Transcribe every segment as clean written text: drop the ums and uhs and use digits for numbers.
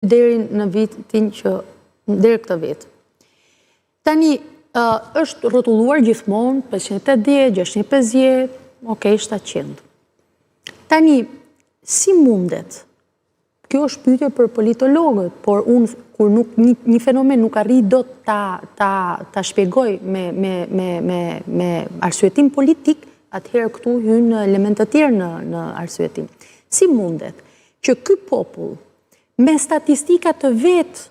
Deri në vitin që deri këtë vit. Tani është rrotulluar gjithmonë 580, 650, ok, 700. Tani si mundet? Kjo është pyetje për politologët, por unë kur nuk një, një fenomen nuk arrij dot ta ta ta shpjegoj me me me me me arsyetim politik, atëherë këtu hyjnë elemente të tjerë në në arsyetim. Si mundet që ky popull me statistika të vetë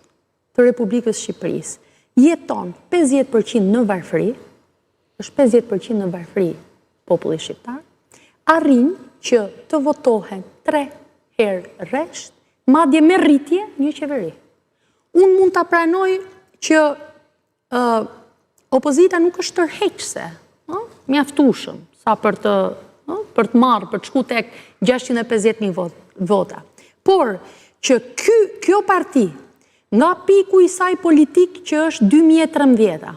të Republikës së Shqipërisë, jeton 50% në varfëri, është 50% në varfëri populli shqiptar, arrin që të votohen 3 herë rresht, madje me rritje një qeveri. Unë mund ta pranoj që opozita nuk është tërheqëse, ë, mjaftueshëm sa për të, ë, për të marrë, për të shku tek 650.000 vota. Por që ky kjo parti nga piku i saj politik që është 2013-a,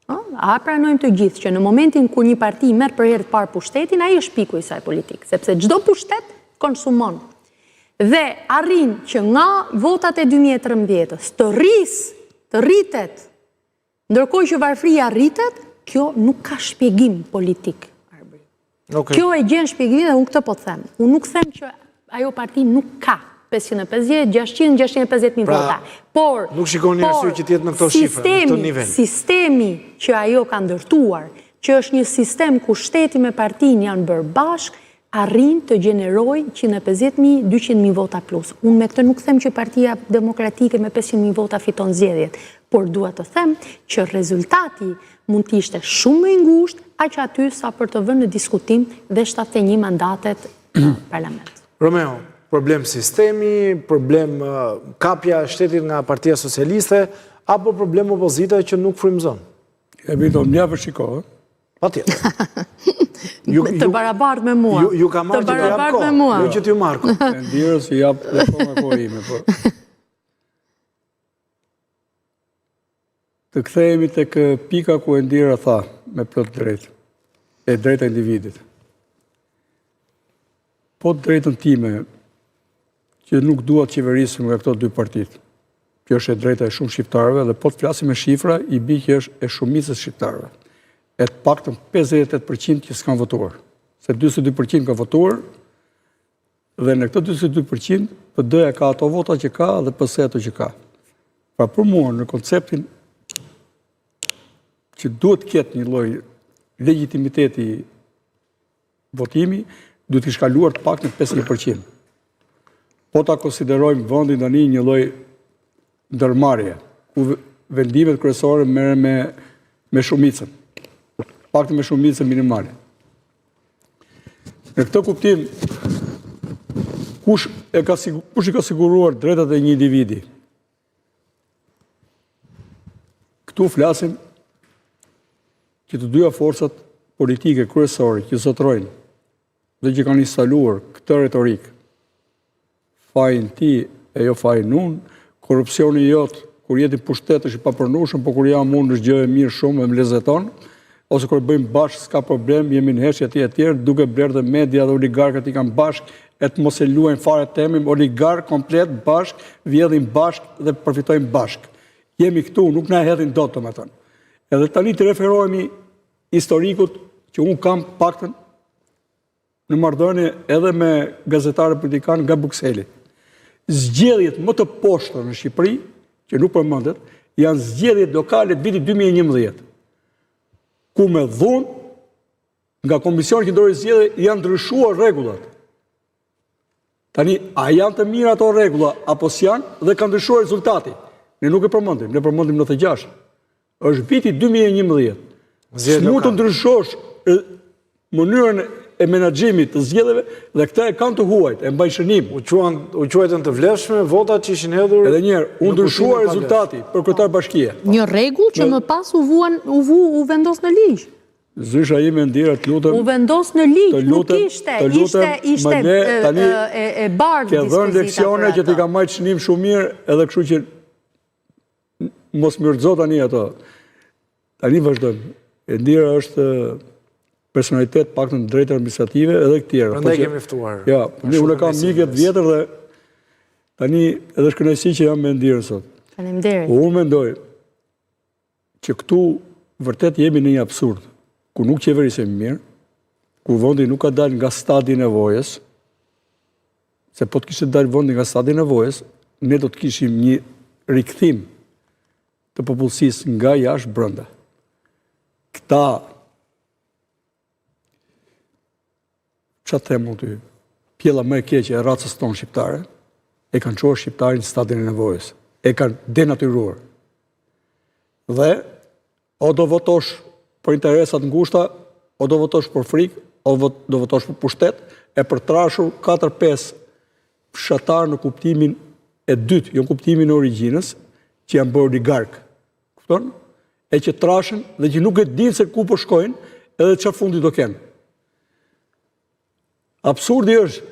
ë, a pranojmë të gjithë që në momentin kur një parti merr për herë të parë pushtetin, ai është piku i saj politik, sepse çdo pushtet konsumon. Dhe arrin që nga votat e 2013-ës të rrisë të rritet, ndërkohë që varfëria rritet, kjo nuk ka shpjegim politik, Arbri. Okay. Kjo e gjen shpjegimin dhe unë këtë po them. Unë nuk them që ajo parti nuk ka 550, 600, 650 mijë pra, vota. Por, nuk shikoni arsye që të jetë në këto shifra, në këtë nivel. Sistemi që ajo ka ndërtuar, që është një sistem ku shteti me partinë janë bërë bashkë, arrin të gjenerojë 150.000, 200.000 vota plus. Unë me këtë nuk them që Partia Demokratike me 500.000 vota fiton zgjedhjet, por dua të them që rezultati mund të ishte shumë më i ngushtë, aq aty sa për të vënë në diskutim dhe 71 mandatet në parlament. Romeo, problem sistemi, problem kapja e shtetit nga Partia Socialiste, apo problem opozita që nuk frymëzon? E vito, mjaft shiko, Patjetër. Të barabartë me mua. Ju ka marrë që të jap kohë, jo që t'ju marr kohë. E ndirës i jap dhe kohë nga koha ime, po. Të kthehemi tek pika ku Endira tha, me plot drejtë, e drejta e individit. Po të drejtën time, që nuk dua të qeverisem nga këto dy partitë, që është e drejta e shumë shqiptarëve dhe po të flasim me shifra, i bi që është e shumicës shqiptarëve. E të paktën 58% që s'kanë votuar. Se 42% ka votuar, dhe në këtë 42% PD-ja ka ato vota që ka dhe PS ato që ka. Pra për mua në konceptin që duhet të ketë një lloj legjitimiteti votimi duhet të kish kaluar të paktën 51%. Po ta konsiderojmë vendin tani një lloj ndërmarrje, ku vendimet kryesore merren me me shumicën. Paktën me shumicën minimale. Në këtë kuptim, kush e ka kush i ka siguruar drejtat e një individi? Këtu flasim që të dyja forcat politike kryesore që zotërojnë dhe që kanë instaluar këtë retorikë, fajin ti e jo fajin unë, korrupsioni jot kur je ti në pushtet është i papranueshëm, po kur jam unë është gjë e mirë shumë e më lezeton, ose kur bëjmë bashkë s'ka problem, jemi në heshtje etj etj, duke blerë dhe media dhe oligarkët i kanë bashkë e të mos e luajnë fare temën, oligarkë komplet bashkë, vjedhin bashkë dhe përfitojnë bashkë. Jemi këtu, nuk na hedhin dot, domethënë. Edhe tani të referohemi historikut që unë kam paktën në marrëdhënie edhe me gazetarë politikanë nga Brukseli. Zgjedhjet më të poshtër në Shqipëri, që nuk përmendet, janë zgjedhjet lokale të vitit 2011, ku me dhunë nga Komisioni Qendror i Zgjedhjeve janë ndryshuar rregullat. Tani, a janë të mira ato rregulla, apo s'janë, dhe ka ndryshuar rezultati. Ne nuk e përmendim, ne përmendim 96. Është viti 2011. S'mund të ndryshosh mënyrën e menaxhimit të zgjedhjeve dhe këtë e kanë të huajt, e mbajnë shënim. U quan u quajtën të vlefshme votat që ishin hedhur. Edhe një herë, u ndryshua rezultati për kryetar bashkie. Një rregull që më pas u vuan u vu u vendos në ligj. Zysha ime Endira, të lutem. U vendos në ligj, nuk ishte, ishte ishte e e bardhë Ke dhënë leksione që t'i kam majtë shënim shumë mirë, edhe kështu që mos më rrëzo tani ato. Tani vazhdojmë. Endira është personalitet paktën drejtë administrative edhe të tjera. Prandaj po kemi ftuar. Ja, unë e kam mike të vjetër dhe. Tani edhe është kënaqësi që jam me Endirën sot. Faleminderit. Unë mendoj që këtu vërtet jemi në një absurd, ku nuk qeverisemi mirë, ku vendi nuk ka dalë nga stadi i nevojës, se po të kishte dalë vendi nga stadi i nevojës, ne do të kishim një rikthim të popullsisë nga jashtë brenda. Këta Ça të them unë ty, pjella më e keqe e racës tonë shqiptare, e kanë çuar shqiptarin në stadin e nevojës, e kanë denatyruar. Dhe, o do votosh për interesa të ngushta, o do votosh për frikë, o do votosh për pushtet, e për trashur 4-5 fshatarë në kuptimin e dytë, jo në kuptimin e origjinës, që janë bërë oligarkë. Kupton? E që trashen dhe që nuk e dinë se ku po shkojnë edhe çfarë fundi do kenë. Absurdi është.